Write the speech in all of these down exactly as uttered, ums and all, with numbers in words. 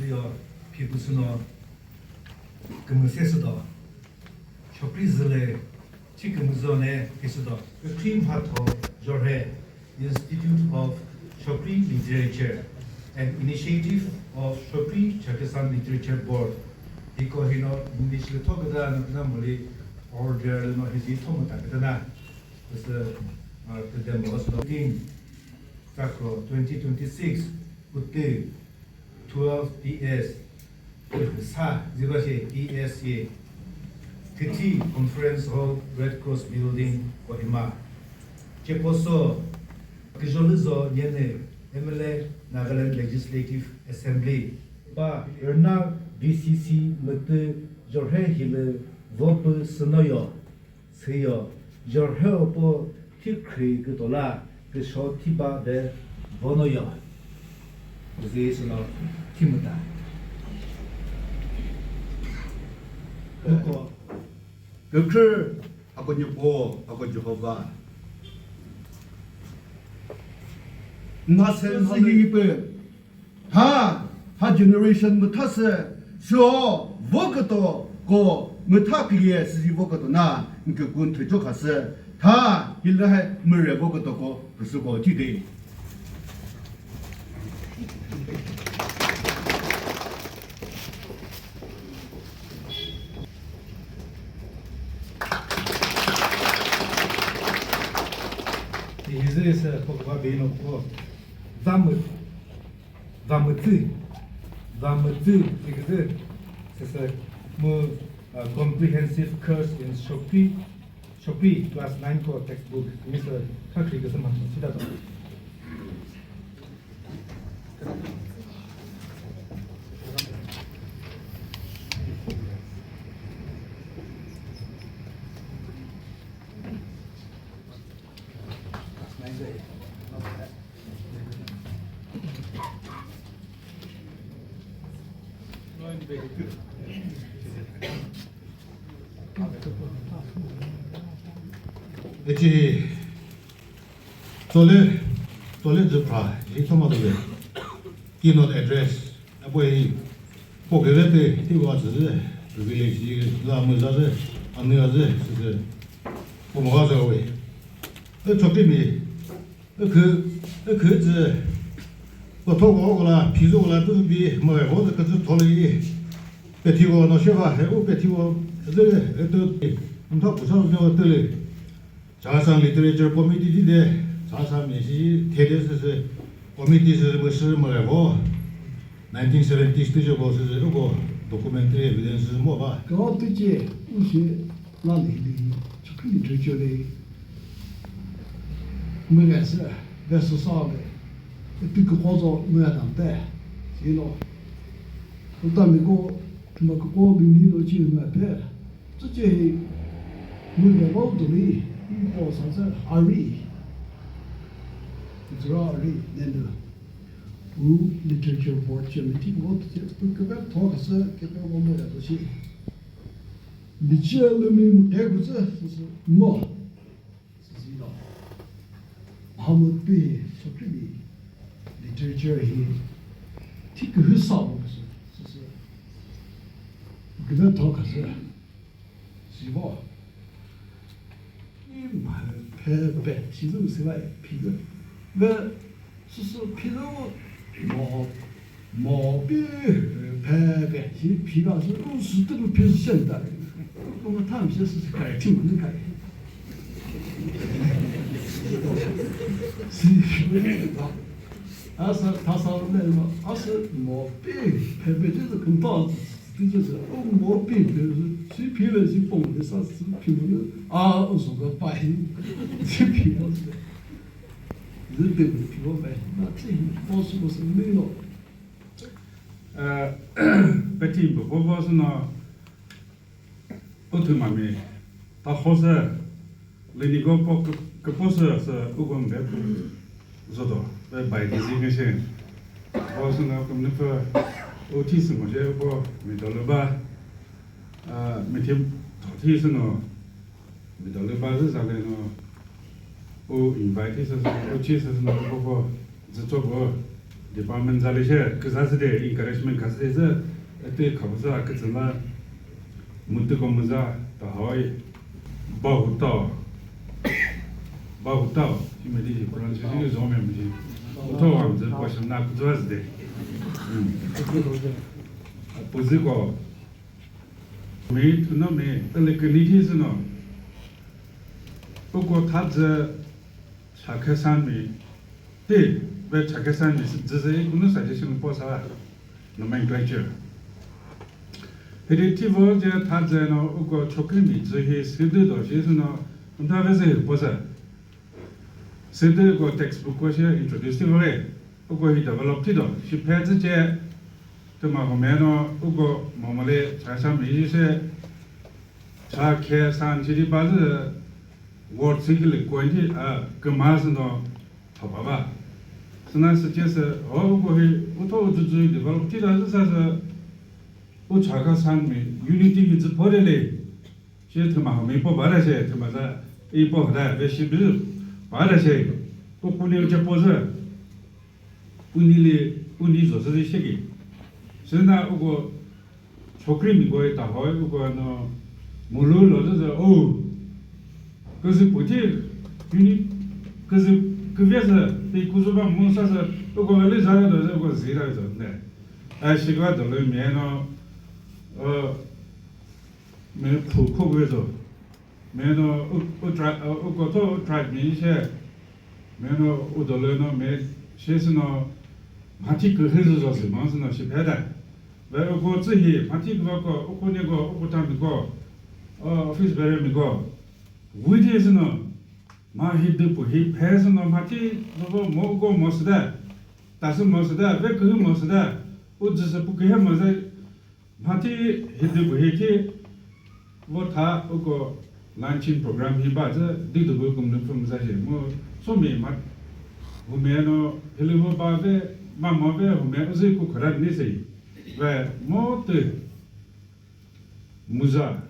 Yo, phi püsüno kümüse südo. Chokri züle, chi kümüzone phi südo. Kükri mhatho jorhe, Institute of Chokri Literature, an initiative of Chokri Chakhesang Literature Board. Hiko hino English le thoküta na, na moli order le no hizi thomüta küta na. This, uh, uh, the demo was looking Takro twenty twenty-six, Uti, twelve P S, Sa, Zibashe, P S A, Kiti Conference Hall, Red Cross Building, Kohima. Cheposo, Kijolizo Nyene, M L A, Nagaland Legislative Assembly. Ba, Rna V C C, Mütü, Jorhe Hile, Vopu, Sinoyo. Süyo, jorheo po thi khri kütola, küsho thi ba de bono yo. Zi süno thi müta. Uko. Kükre, ako Nyepo, ako Jehovah. Nase nse yi pe. Ha, ha generation mütha sü, sü o, vo küto ko, mütha küye süzi vo küto na, nkükun thücho khasü, tha, hilühe müre vo küto ko, küsü ko, chide. Hizü ise pokwa bino ko, zamut. Vamütsü, vamütsü, iküzü, sese, mu, uh, comprehensive course in Shokri, Shokri class nine ko textbook, mi sü kha khri küsü mha sita to. Echi, tsole, tsole dzü phra, hi thoma dzü le. Keynote address, apo hi, po keve pe, hi wa dzü, village, la mü za dzü, anü za dzü, sü dzü, po mo ga dzü we. E tsokri mi, Ükü, ükü tsü, kütho ko kola, phizo kola, tu bi, mare ko, kütsü thole yi. Pethi ko, no sheva, he, u pethi ko, zü, e, tu, ntha pusa, ne, o, tele. Chakhesang Literature Committee di de, Chakhesang mi si, the de, se, se, committee se, se, se, mare ko. Nineteen seventies tüzho ko süzü ko documentary evidence mo ba. Ka tüche ushi la li li chakri literature le. Mega se, ve so sa le. Tü ko zo mega dam te. Sino. Uta mi ko, ma ko ko bi ni lo chi mega te. Tüche hi mega lo do li. Ko sa sa ari. Zra ari ne ne. Wu Literature Board Committee ngo tüche, pu küpe thon khasü küpe ngo mo ya to shi. Lichia lümi mu ke küzü, süsü, ngo. Süsü no. Hamu pi, sokri bi. Literature hi. Thi kühü sa mo küzü, süsü. Küpe thon khasü. Sivo. Phe pe, sizo siva phi. Ve, süsü phi lo, mo, mo pi, phe pe, si phi ba, si, u, si tu phi sen ta. Ko ma tham se si kai, tim ni kai. Si, asa, ta sa le, asa mo pi, phe pe, si kun ta. Tüzü sü, o mo pi phi sü, si phi le si pong le sa si phi mo le, a, o so ga pai. Si phi mo se. Zü de phi mo pai. Na ti, mo su mo se mi lo. Eh, pe ti bo bo bo sü no, o thü ma mi. Ta ho se, Lüniko po kü-, küpo sü sü uko mbe pü zoto, pe bai di zi nge she. Po sü no kümüzü pü u thi sü mo she po mi dolü ba, a, mi thi tho thi sü no, mi dolü ba zü za le no, u invite thi sü sü, u thi sü sü no po po zü cho po. Department za lü she küza sü de encouragement kha sü de zü, ete kha bu za kütsü la mütü ko müza ta hoi. Ba hu ta. Ba hu ta. Shi me di pronunciation ni zo me mu ji. Utho wa zü question na küza sü de. Hmm. Pu zü ko. Mi tu no mi, ele künyi thi sü no. Uko tha zü Chakhesangmi, ti, ve Chakhesangmi sü zü zü kunu suggestion po sa, nomenclature. Hidi thi vo je tha zü no uko Chokrimi zü hi sü dü do shi sü no, ntha ve zü hi po sa. Sü dü uko textbook ko shi introduce thi vo ve, uko hi develop thi do, shi phe zü je, thüma home no uko momole Chakhesangmi yi she, Chakhesang shi di ba zü, word singili coin thi, a, küma sü no thopha ba. Süna sü che sü, o, uko hi, utho udzü zü develop thi da zü sa sü, u Chakhesangmi unity hi zü pho de le. Shi thüma home po ba da she, thüma za, i po da, ve shi bi ba da she. U kuni u che po zü. Uni li, uni zo sü shi ki. Süna uko Chokrimi ko ta hoi uko no mulu lo zü zü, o. Küzü puti, uni, küzü küve sü, ti küzü ba mu sa sü, uko ve li za do zü, uko zi da zo ne. A shi kwa do le me no, o, me phu ko ve zo. Me no u, u tri-, u, uko tho u tribe mi she. Me no u do le no me she sü no mhathi kühü zü zo sü ma sü no shi phe da. Ve uko tsü hi mhathi küva ko, uko ne ko, uko ta mi ko, o, office bearer mi ko. Wi di sü no ma hi dü pu hi phe sü no mhathi zo zo mo uko mo sü da. Ta sü mo sü da, ve kühü mo sü da. U zü sü pu kühe mo sü. Mhathi hidü bu hi thi vo tha uko launching program hi ba zü didü bu kümlü phüm za shi mu somi ma hume no hilü vo ba ve ma mo ve hume u zü ku khara ni sei ve mo tü müza.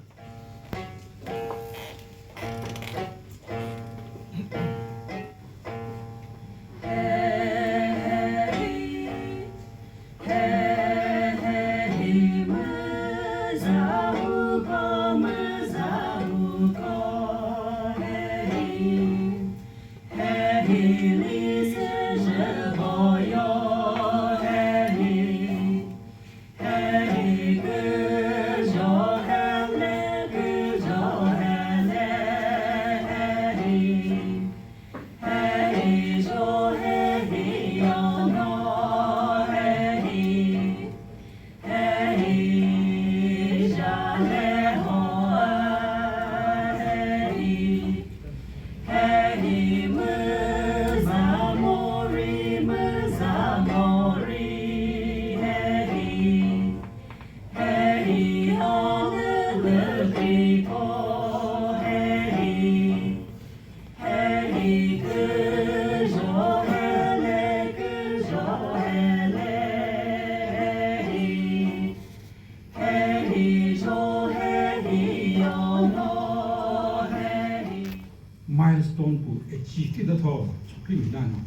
Milestone pu achieve thi da tho, Chokrimi na no.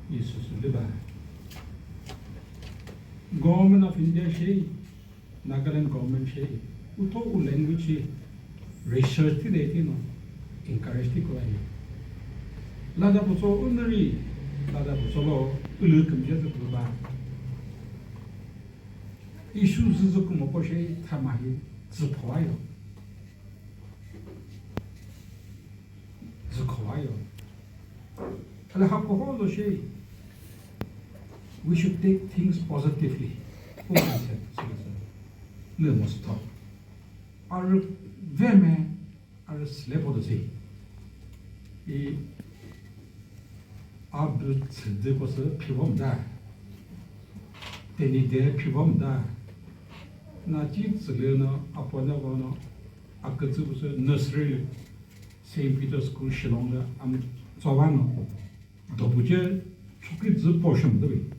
Yesu sü lü ba. Government of India shi, Nagaland government shi, utho u language shi, research thi de thi no, encourage thi ko la hi. Lada pu so u nü ri, lada pu so lo, u lü kümüzhe zü pu ba. Issue zü zü kümoko shi, thüma hi, zü pho ayo. Zü kho ayo. Ale hapüh ho lo shi. We should take things positively. Pu mindset, so, so. Le mo stop. Arü ve me, arü sle po do si. I, a bu tsü dü ko sü phi vom da. Teni de phi vom da. Na chi tsü le no, a po na vo no, a kütsü ko sü nursery Saint Peter's School Shillong lü am tsowa no, dopuce Chokri dzü portion de bi,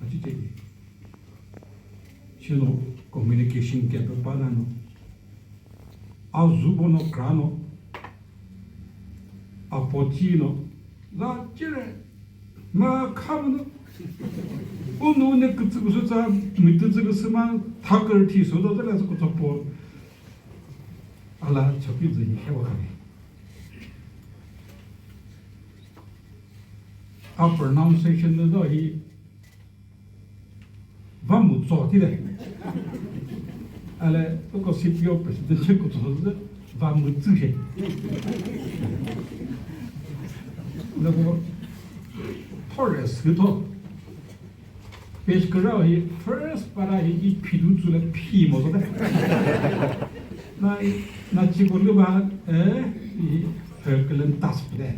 a ci ce bi. Shi no communication gap ba na no, a zu bo no kra no, a po ci no, za cire, ma kha mo no, Unu ne kütsü küsü tsa mütü tsü küsü ma thakır thi so do tela so kutsa po. Ala choki zü hi hewa kami. A pronunciation ne do hi va mu tso ti de. Ale ko C P O president che kutsa so va mu tsü he. Ne ko forest to. Page kürau hi first para hi i phidu tsule phi mo so de. Na, na chi ko lü ba, eh, i phekülen tas de.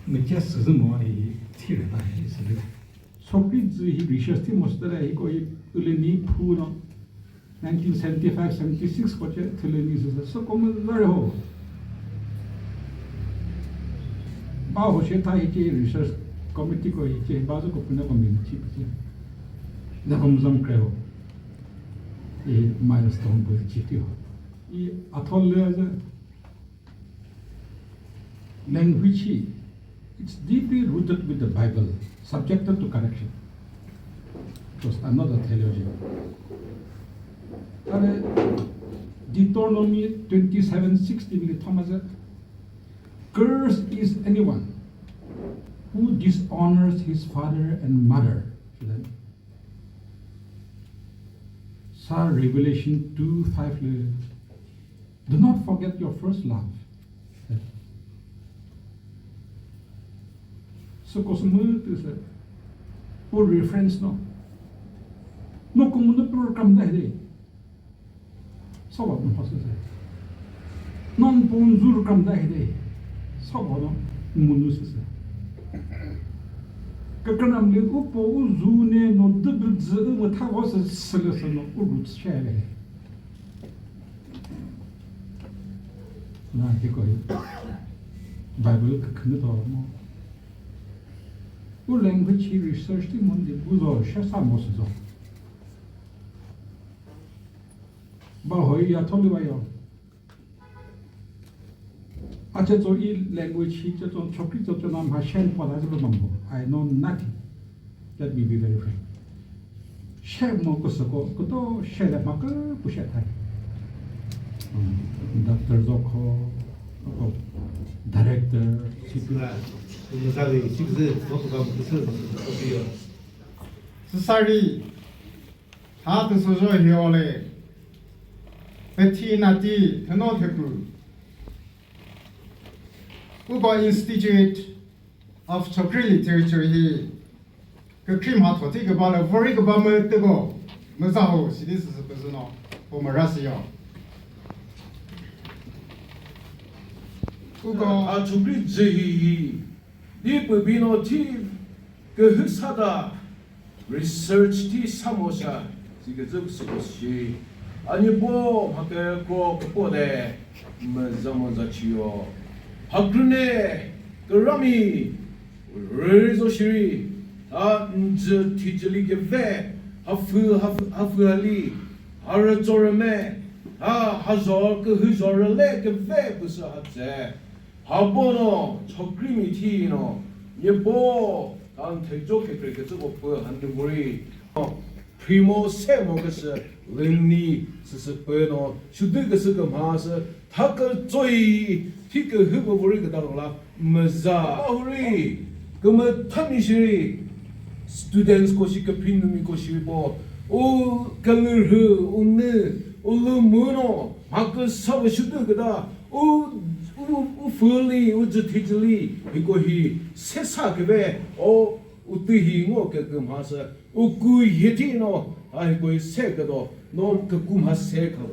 Ngi che sü mo i thire ba hi sü de. Sokri zü hi research thi mo sü de hi ko i ule ni phu no. Nineteen seventy-five, seventy-six ko che thüle ni sü sü ko mü very ho. Ba ho she tha hi che research committee ko hi che ba zü ko püne ko mi chi pü che. Na ko mü zam kre ho. I milestone bu chi ti ho. I athol le zü Language, it's deeply rooted with the Bible, subjected to correction. Because I'm not a theologian. But, uh, Deuteronomy twenty-seven sixteen li thüma zü, "Cursed is anyone who dishonors his father and mother." Sa Revelation two five li, "Do not forget your first love." Sü ko sü mütü sü. Pu reference no. No ko mütü program da hede. Sa va no sü sü. Non pon zur kam da hede. Sa va no münu sü sü. Ka kanam le upo uzu ne no dü bü zü u mütha va sü sü le sü no u roots che le. Na hiko hi Bible kükünü to mo. U language hi research ti mo ndi bu zo she sa mo sü zo. Ba hoi ya tholi ba yo. A che zo i language hi che zo chokri zo cho na ma shen pa da zo ba mo. I know nothing. Let me be very frank. She mo ko sü ko, ko to she le ma ko pu she thai. Hmm, doctor zo ko, ko director, C P. Sila, kumsa le, sik ze, mo ko ka mo ko sü, mo ko sü. Sisari, ha tu so jo hi ole. Pethi nati, theno thepu. Uba Institute of Chokri Literature hi kükri mha thoti küba lü vori küba mütüko müza ho sidi süsü püzü no po mürasü yo. Uko a chokri zü hi hi di pübi no thi kühü sa ta research thi sa mo sha, si küzü süko shi. A nyi po mha kükro küpo de, müza müza chiyo. Hakrüne, kürami, rüri zo shiri, ha nzü thijüli küve, ha fü, ha fü, ha fü hali, ha rütso rüme, ha, ha zho, kühü zho rüle küve püsü ha tse. Ha po no, chokri mi thi no, nyi po, kan thekjo kükre küzü ko pü han nü vori. Primo se mo küsü, lüni, süsü pü no, shudü küsü kümha sü, tha kütsoi, thi kühü ko vori küta la, müza. Ahuri, kümü thami shiri, students ko shi küphi numi ko shi po, u külürhü, u nü, u lü mu no, mha küsa vü shudü küta, U, u, u fü li, u zü thi zü li, hiko hi se sa küve, o, u tü hi ngo kükü mha sü, u ku hi thi no, a hiko hi se küdo, no kükü mha se kha.